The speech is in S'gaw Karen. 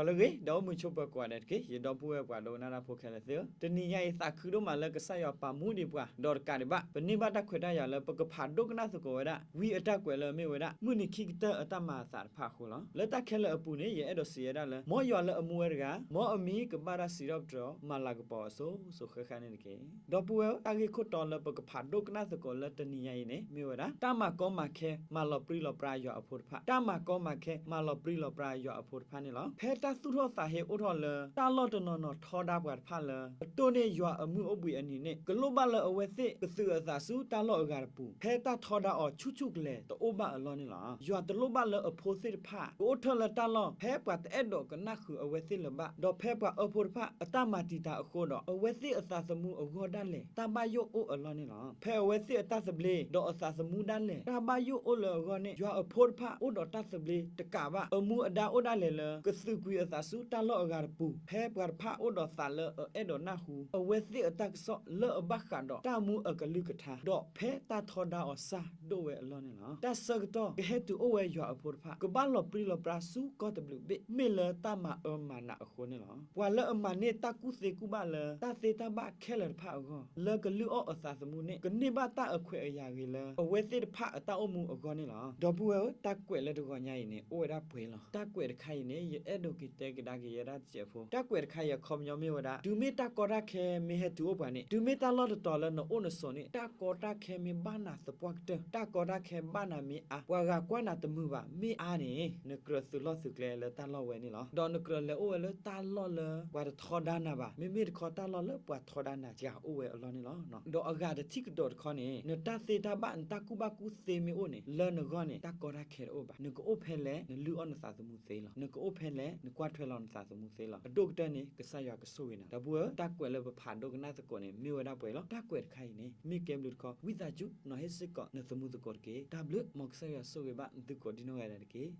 လၢအဂ့ၤ ဒီးအိၣ်မုာ်ဆိးပၢၤကိးဂၤဒဲးတက့ၢ်. ယဒီပုၢ်ဝဲၢ်ပှၤဒိကနၣ်တၢ်ဖိခဲလၢာ်သ့ၣ်ဧၢ, တနံၤညါအံၤသးခုဒိၣ်မးလၢကစၢ်ယွၤပာ်မူဒံးပှၤ ဒီးတကးဒံးဘၣ် ပန့ၢ်ဘၣ်တၢ်ခွဲးတၢ်ယာ်လၢပကဖးဒိကနၣ်သကိးဝဲဒၣ် ဝံအတၢ်ကွဲးလၢအမ့ၢ်ဝဲဒၣ် မုၢ်နံၤခံကတၢၢ်အတၢ်မၤအသးတဖၣ်အဃိလီၤ. လၢတၢ်ခဲလၢာ်အပူၤန့ၣ် ယအဲၣ်ဒိးစံးဝဲဒၣ်လၢ မ်ယွၤလၢအမူဝဲတဂၤ မ်အမံၤကဘၣ်တၢ်စံးထီၣ်ပတြၢၤ မၤလၤကပီၤအစိၤစိၤဃဲဃဲန့ၣ်တက့ၢ်. ဒီပုၢ်ဝဲၢ် တၢ်ဂ့ၢ်ခိၣ်တီလၢပကဖးဒိကနၣ်သကိးလၢတနံၤညါအံၤန့ၣ် မ့ၢ်ဝဲဒၣ် တၢ်မၤကီမၤခဲ မၤလီၤပြံလီၤပြါယွၤအဖိတဖၣ်, တၢ်မၤကီမၤခဲ မၤလီၤပြံလီၤပြါယွၤအဖိတဖၣ်န့ၣ်လီၤ. ဖဲတၢ်သူၣ်ထီၣ်သးဟ့အိၣ်ထီၣ်လၢ တၢ်လီၢ်တနီၤနီၤထီဒါပှၤတဖၣ်လၢ ကတိၢ်န့ၢ်ယွၤအမုၢ်အိၣ်ဘှံးအနံၤန့ၣ် ကလိၣ်ဘၣ်လၢအဝဲသ့ၣ်ကသုးအသးဆူတၢ်လီၢ်အဂၤတပူၤ, ဖဲတၢ်ထီဒါအီၤဆူၣ်ဆူၣ်ကလဲာ်တအိၣ်ဘၣ်အလီၢ်န့ၣ်လီၤ. ယွၤတလိၣ်ဘၣ်လၢအဖိသ့ၣ်တဖၣ် ကအိၣ်ထီၣ်လၢတၢ်လီၢ် ဖဲပှၤတအဲၣ်ဒိးကနၣ်ဃုာ်အဝဲသ့ၣ်လၢၤဘၣ်, ဒီးဖဲပှၤအၢဖိတဖၣ်အတၢ်မၤတံာ်တာ်အဃိဒီး အဝဲသ့ၣ်အသးသမူအဂီၢ်ဒၣ်လဲာ် တၢ်ဘၣ်ယိၣ်အိၣ်အလီၢ်န့ၣ်လီၤ. ဖဲအဝဲသ့ၣ်အတၢ်သဘျ့ ဒီးအသးသမူဒၣ်လဲာ် တၢ်ဘၣ်ယိၣ်အိၣ်လၢအဂီၢ်န့ၣ် ယွၤအဖိတဖၣ်အိၣ်ဒီးတၢ်သဘျ့တကးဘၣ် အမူအဒါအိၣ်ဒၣ်လဲာ်လၢ ကသုးကွံာ်အသးဆူတၢ်လီၢ်အဂၤတပူၤ, ဖဲပှၤတဖၣ်အိၣ်ဒီးသးလၢအအဲၣ်ဒိးနၢ်ဟူ အဝဲသ့ၣ်အတၢ်ကစီၣ်လၢအဘၣ်ဃးဒီးတၢ်မူအကလုၢ်ကထါ, ဒီးဖဲတၢ်ထီဒါအီၤစၢ်ဒိၣ်ဝဲအလီၢ်န့ၣ်လီၤ. တၢ်ဆၢကတီၢ်ကဟဲတုၤအိၣ်ဝဲယွၤအဖိတဖၣ် ကဘၣ်လီၤပြံလီၤပြါဆူကီၢ်တဘျုးဘ့ၣ် မ့ၢ်လၢတၢ်မၤအၢမၤနးအဃိန့ၣ်လီၤ. ပှၤလၢအမၤန့ၢ်တၢ်ကူၣ်သ့ကူၣ်ဘၣ်လၢ တၢ်သ့တၢ်ဘၣ်ခဲလၢာ်တဖၣ်အဂီၢ် လၢကလုၢ်အီၣ်အသးသမူန့ၣ် ကန့ၢ်ဘၣ်တၢ်အခွဲးအယာ်ဂ့ၤလၢ အဝဲသ့ၣ်တဖၣ်အတၢ်အိၣ်မူအဂီၢ်န့ၣ်လီၤ. ဒီပုၢ်ဝဲၢ်ဧၢ, တၢ်ကွဲးလၢတဂီၤညါအံၤန့ၣ် အိၣ်ဝဲဒၣ်ပှဲၤလီၤ. တၢ်ကွဲးတခါအံၤန့ၣ် ယအဲၣ်ဒိးက့ၤတဲကဒါက့ၤယဲဒၣ်တစဲးဖိ, တၢ်ကွဲးတခါအံၤအခီပညီမ့ၢ်ဝဲဒၣ် တုၤမ့ၢ်တၢ်ကီတၢ်ခဲမ့ၢ်ဟဲတုၤအိၣ်ပှၤန့ၣ်, တုၤမ့ၢ်တၢ်လီၢ်တတီၤလၢနအိၣ်နဆိးန့ၣ် တၢ်ကီတၢ်ခဲမ့ၢ်ဘၣ်နၤသပှၢ်ကတၢၢ်, တၢ်ကီတၢ်ခဲဘၣ်နၤမ့ၢ်အါ, ပှၤဂၤကွၢ်နၤတမုာ်ဘၣ်မ့ၢ်အါန့ၣ် နကြၢးသုးလီၢ်သုးကျဲလၢတၢ်လီၢ်ဝဲန့ၣ်လီၤ. ဒီးနကြၢးလဲၤအိၣ်ဝဲလၢတၢ်လီၢ်လၢပှၤတထီဒါနၤဘၣ်, မ့မ့ၢ်တခီတၢ်လီၢ်လၢပှၤထီဒါနၤစှၤအိၣ်ဝဲအလီၢ်န့ၣ်လီၤ. ဒီးအဂၤတထံၣ်ကဒီးတခီန့ၣ် နတၢ်သ့တၢ်ဘၣ် နတၢ်ကူၣ်ဘၣ်ကူၣ်သ့မ့ၢ်အိၣ်န့ၣ် လၢနဂီၢ်န့ၣ် တၢ်ကီတၢ်ခဲတအိၣ်ဘၣ်. နကအိၣ်ဖဲလဲၣ် နလုၢ်အီၣ်နသးသမူသ့လီၤ. နကအိၣ်ဖဲလဲၣ် နကွၢ်ထွဲလီၤနသးသမူသ့လီၤ. အဒိၣ်ကတၢၢ်န့ၣ် ကစၢ်ယွၤကဆိၣ်ဂ့ၤနၤ. ဒီပုၢ်ဝဲၢ်ဧၢ, တၢ်ကွဲးလၢပဖးဒိကနၣ်သကိးန့ၣ် မ့ၢ်ဝဲဒၣ်ပှဲၤလီၤ. တၢ်ကွဲးတခါအံၤန့ၣ် မ့ၢ်ကဲဘျုးတခီ ဝံသးစူၤ နီၤဟ့ၣ်စ့ၢ်ကီးနသမူသကိးတက့ၢ်. တၢ်ဘျုး, မ်ကစၢ်ယွၤဆိၣ်ဂ့ၤဘၣ်သုကိးဒံနီၢ်ဂၤဒဲးတက့ၢ်.